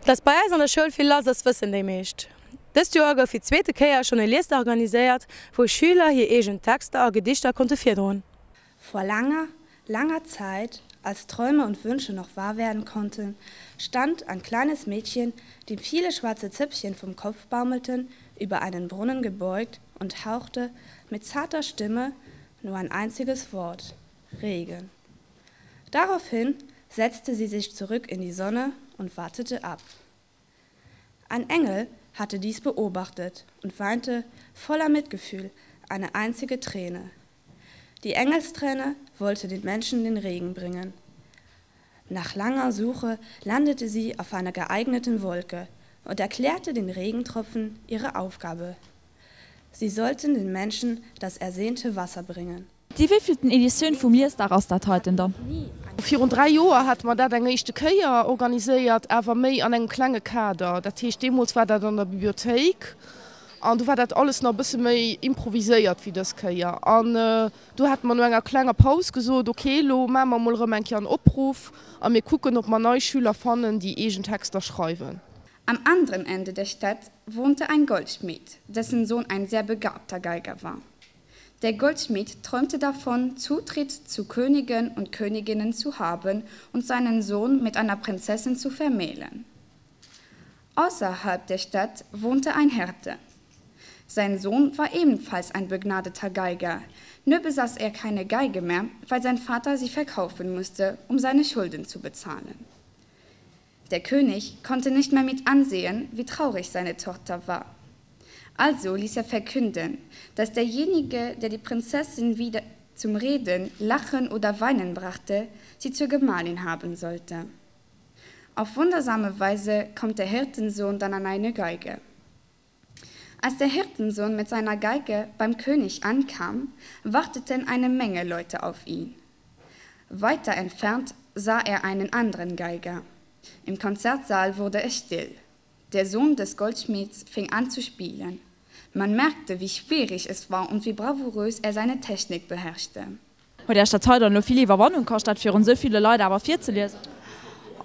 Dass bei eis an der Schoul vill lass ass, wëssen déi meescht. Dëst Joer gouf fir d'zweete Kéier schonn e Liesdag organiséiert, wou Schüler hir eegen Texter a Gedichter konnte virdroen. Vor langer, langer Zeit, als Träume und Wünsche noch wahr werden konnten, stand ein kleines Mädchen, dem viele schwarze Zöpfchen vom Kopf baumelten, über einen Brunnen gebeugt und hauchte mit zarter Stimme nur ein einziges Wort: Regen. Daraufhin setzte sie sich zurück in die Sonne und wartete ab. Ein Engel hatte dies beobachtet und weinte voller Mitgefühl eine einzige Träne. Die Engelsträne wollte den Menschen den Regen bringen. Nach langer Suche landete sie auf einer geeigneten Wolke und erklärte den Regentropfen ihre Aufgabe. Sie sollten den Menschen das ersehnte Wasser bringen. Déi wéivillten Editioun vum Liesdag ass dat heiten dann? Virun 3 Joer hate mer dat eng éischte Kéier organiséiert, awer méi an engem klenge Kader. Dat heescht, deemools war dat an der Bibliothéik an do war dat alles nach e bësse méi improviséiert wéi dës Kéier. An do hate mer no enger klenger Paus gesot, ok, elo maache mer emol erëm eng Kéier en Opruff a mir kucken, ob mer nei Schüler fannen, déi eegen Texter schreiwen. Am anderen Ende der Stadt wohnte ein Goldschmied, dessen Sohn ein sehr begabter Geiger war. Der Goldschmied träumte davon, Zutritt zu Königen und Königinnen zu haben und seinen Sohn mit einer Prinzessin zu vermählen. Außerhalb der Stadt wohnte ein Härte. Sein Sohn war ebenfalls ein begnadeter Geiger, nur besaß er keine Geige mehr, weil sein Vater sie verkaufen musste, um seine Schulden zu bezahlen. Der König konnte nicht mehr mit ansehen, wie traurig seine Tochter war. Also ließ er verkünden, dass derjenige, der die Prinzessin wieder zum Reden, Lachen oder Weinen brachte, sie zur Gemahlin haben sollte. Auf wundersame Weise kommt der Hirtensohn dann an eine Geige. Als der Hirtensohn mit seiner Geige beim König ankam, warteten eine Menge Leute auf ihn. Weiter entfernt sah er einen anderen Geiger. Im Konzertsaal wurde es still. Der Sohn des Goldschmieds fing an zu spielen. Man merkte, wie schwierig es war und wie bravourös er seine Technik beherrschte. Huet Iech dat hei dann elo vill Iwwerwannung kascht, dat virun esou ville Leit awer virzeliesen?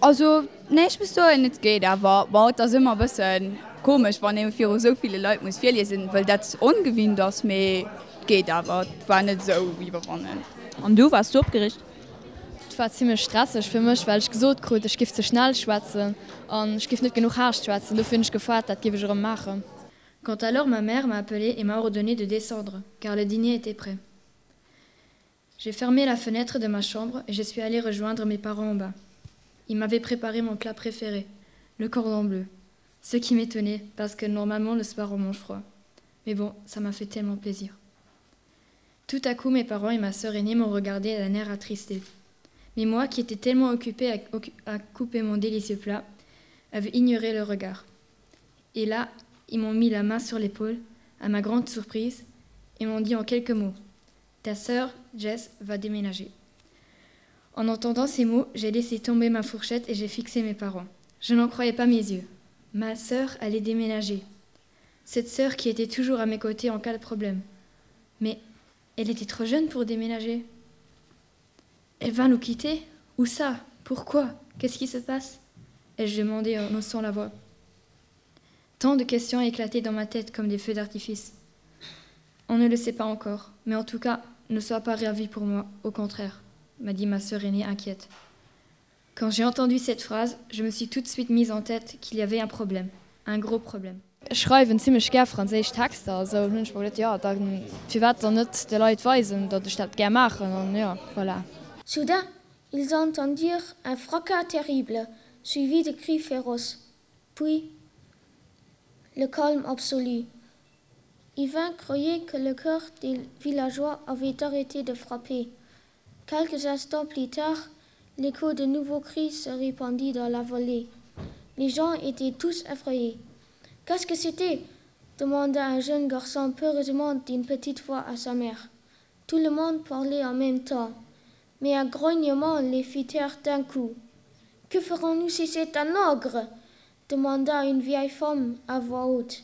Also nee, ech muss soen, et geet awer. Bon, et ass ëmmer e bësse komesch, wann ee viru esou ville Leit muss virliesen, wëll dat ongewinnt ass, mee et geet awer. Et war net esou iwwerwannend. An du, waars du opgereegt? Et war zimlech stresseg fir mech, well ech gesot krut, ech giff ze schnell schwätzen an ech giff net genuch haascht schwätzen. Dofir hunn ech gefaart, dat giff ech erëm maachen. Quand alors ma mère m'a appelé et m'a ordonné de descendre, car le dîner était prêt. J'ai fermé la fenêtre de ma chambre et je suis allé rejoindre mes parents en bas. Ils m'avaient préparé mon plat préféré, le cordon bleu. Ce qui m'étonnait parce que normalement le soir on mange froid. Mais bon, ça m'a fait tellement plaisir. Tout à coup, mes parents et ma sœur aînée m'ont regardé d'un air attristé. Mais moi, qui étais tellement occupée à, à couper mon délicieux plat, avait ignoré le regard. Et là, ils m'ont mis la main sur l'épaule, à ma grande surprise, et m'ont dit en quelques mots: Ta sœur, Jess, va déménager. En entendant ces mots, j'ai laissé tomber ma fourchette et j'ai fixé mes parents. Je n'en croyais pas mes yeux. Ma sœur allait déménager. Cette sœur qui était toujours à mes côtés en cas de problème. Mais elle était trop jeune pour déménager. Elle va nous quitter Où ça Pourquoi Qu'est-ce qui se passe ai-je demandé en haussant la voix. Tant de questions éclataient dans ma tête comme des feux d'artifice. On ne le sait pas encore, mais en tout cas, ne sois pas ravi pour moi, au contraire, m'a dit ma sœur aînée inquiète. Quand j'ai entendu cette phrase, je me suis tout de suite mise en tête qu'il y avait un problème, un gros problème. Ech schreiwen zimlech gär franséisch Texter a sou, hunn ech mer geduet, jo da firwat dann net de Leit weisen, datt ech dat gär maachen an jo, voilà. Soudain, ils entendirent un fracas terrible, suivi de cris féroces. Puis, le calme absolu. Yvain croyait que le cœur des villageois avait arrêté de frapper. Quelques instants plus tard, l'écho de nouveaux cris se répandit dans la vallée. Les gens étaient tous effrayés. Qu'est-ce que c'était demanda un jeune garçon peureusement d'une petite voix à sa mère. Tout le monde parlait en même temps, mais un grognement les fit taire d'un coup. Que ferons-nous si c'est un ogre demanda une vieille femme à voix haute.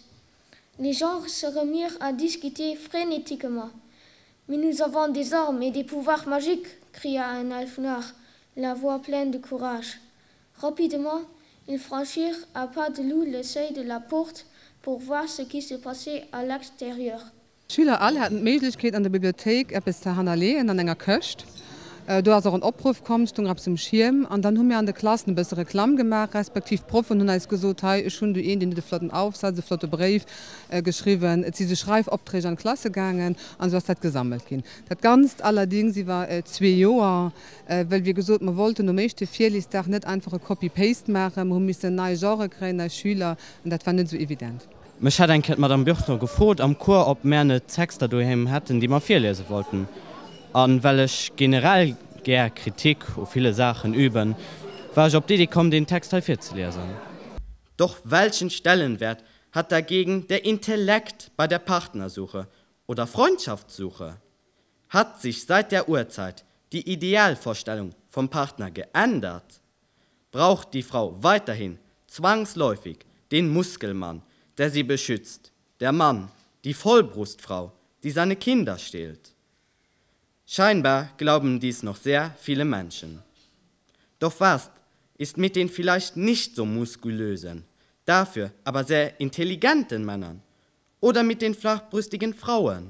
Les gens se remirent à discuter frénétiquement. Mais nous avons des armes et des pouvoirs magiques, cria un elfe noir, la voix pleine de courage. Rapidement, Ils franchirent à pas de loup le seuil de la porte pour voir ce qui se passait à l'extérieur. D'Schüler all haten d'Méiglechkeet an der Bibliothéik eppes ze hannerleeën an enger Këscht. Do ass och en Opruff komm, stung eppes um Schierm an dann hu mir an de Klassen e bësse Reklamm gemaach, respektiv d'Proffen hunn eis gesot, hei ech hunn do een, deen huet e flotten Aufsatz, e flotte Bréif geschriwwen. Et si sou Schreifopträg an d'Klasse gaangen an esou ass dat gesammelt ginn. Dat Ganzt allerdings iwwer zwee Joer, well wéi gesot, mer wollten nom éischte Virliesdag net einfach e Copy-Paste maachen, mer hu missen nei Genrë kréien, nei Schüler an dat war net esou evident. Mech hat eng Kéier d'Madame Bürtner gefrot am Cours, ob mär net Texter doheem hätten, déi mer virliese wollten. A well ech generell gär Kritik u ville Saachen üben, war ech op d'Iddi komm, deen Text hei virzeliesen. Doch welchen Stellenwert hat dagegen der Intellekt bei der Partnersuche oder Freundschaftssuche? Hat sich seit der Urzeit die Idealvorstellung vom Partner geändert? Braucht die Frau weiterhin zwangsläufig den Muskelmann, der sie beschützt, der Mann, die Vollbrustfrau, die seine Kinder stillt? Scheinbar glauben dies noch sehr viele Menschen. Doch was ist mit den vielleicht nicht so muskulösen, dafür aber sehr intelligenten Männern oder mit den flachbrüstigen Frauen?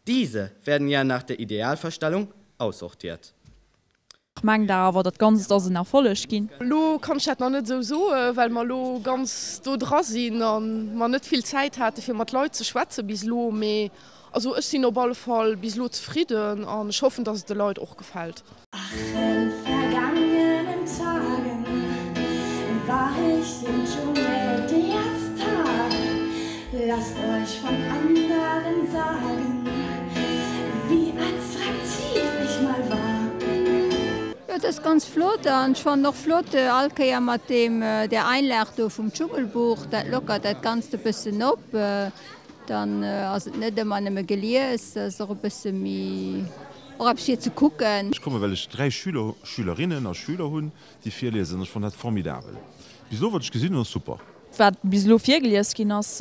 Diese werden ja nach der Idealverstellung aussortiert. Mengt Der awer, dat Ganzt ass en Erfolleg ginn? Elo kann ech dat nach net esou soen, well mer elo ganz do dra sinn a mer net vill Zäit hate fir mat Leit ze schwätze bis elo. Mee also ech sinn op alle Fall bis elo zefridden an ech hoffen, datt et de Leit och gefält. Ach in vergangenen Tagen war ich im Dschungel der Star. Lasst euch von anderen sagen, wie attraktiv ich mal war. Jo, dat ass ganz flott an ech fannen och flott all Kéier mat deem där Einlag do vum Dschungelbuch, dat lockert dat Ganzt e bëssen op. Dann ass et net ëmmer nëmme gelies, dat ass och e bësse méi och eppes fir ze kucken. Ech komme well ech 3 Schüler, Schülerinnen a Schüler hunn, déi virliesen. Ech fannen dat formidabel. Bis elo wat ech gesinn hunn ass super. Wat bis elo virgelies ginn ass,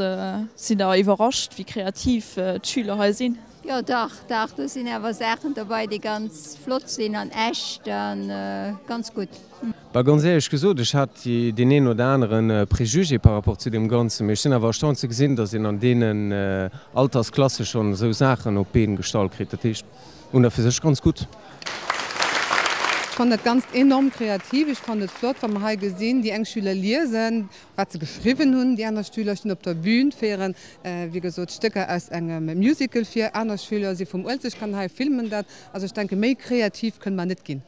sidd der iwwerrascht wéi kreativ d'Schüler hei sinn? Jo dach, dach, do sinn awer Saachen dobei déi ganz flott sinn an echt an ganz gutt. Bah, ganz éierlech gesot, ech hat deen een oder anere Préjugé par rapport zu deem Ganzen, mee ech sinn awer erstaunt ze gesinn, datt een an deenen Altersklasse schonn esou Saachen op d'Been gestallt kritt. Dat heescht un a fir sech ganz gutt. Ech fannen dat Ganzt enorm kreativ. Ech fannen et flott, wa mer hei gesinn, déi eng Schüler liesen, wat se geschriwwen hunn, déi aner Schüler stinn op der Bühn, féieren, wéi gesot, Stécker aus engem Musical vir, aner Schüler si vum Uelzechtkanal hei, filmen dat. Also ech denken, méi kreativ kënne mer net ginn.